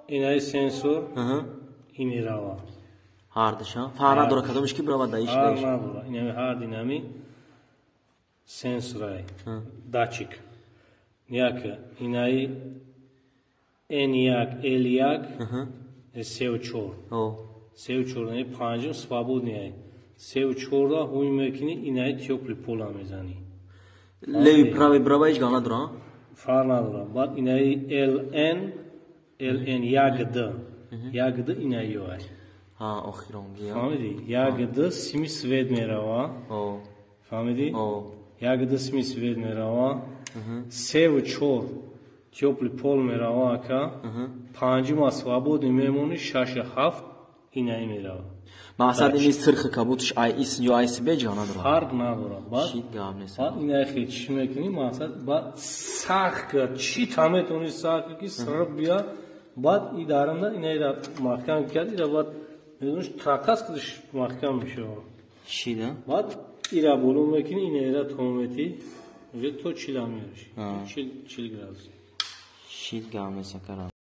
Инаи сенсор ин мерава. Ҳардуша фарқ надора, кадомиш ки бирава, даиш. Фарқ надора. Инами ҳар динами сенсорай, датчик. Як инаи N1 L1 сеу чор. Сеу чор панҷум свободный. Сеу чорра ҳуй мекунӣ, инаи тёплый пола мезанӣ. Левый, правый бирава, ҳеҷ гап надора? Фарқ надора. Баъд инаи LN LN як д як д инаи ёай. Охиронги. Фаҳмидӣ? Як д сими свет мерава. Фаҳмидӣ? Як д сими свет мерава, севу чор тёплый пол мерава, ака. Панҷума свободный мемонӣ, шашу ҳафт инаи мерава. Мақсад ини сирхи кабутш ай ис ё ай сибе ҷа надора? Фарқ надора. Баъд инаи хел чӣ мекунӣ, мақсад, баъд сахт кард, чӣ та метавонӣ сахт ки сирб бия. Баъд и дарамда инаира маҳкам кард, ира баъд медониш, тақас кудиш маҳкам мешава. Шида. Баъд ира боло мекунӣ, инаира тометӣ, уже то 40 меёриш, 40 градус. Шид, гап нест, акара.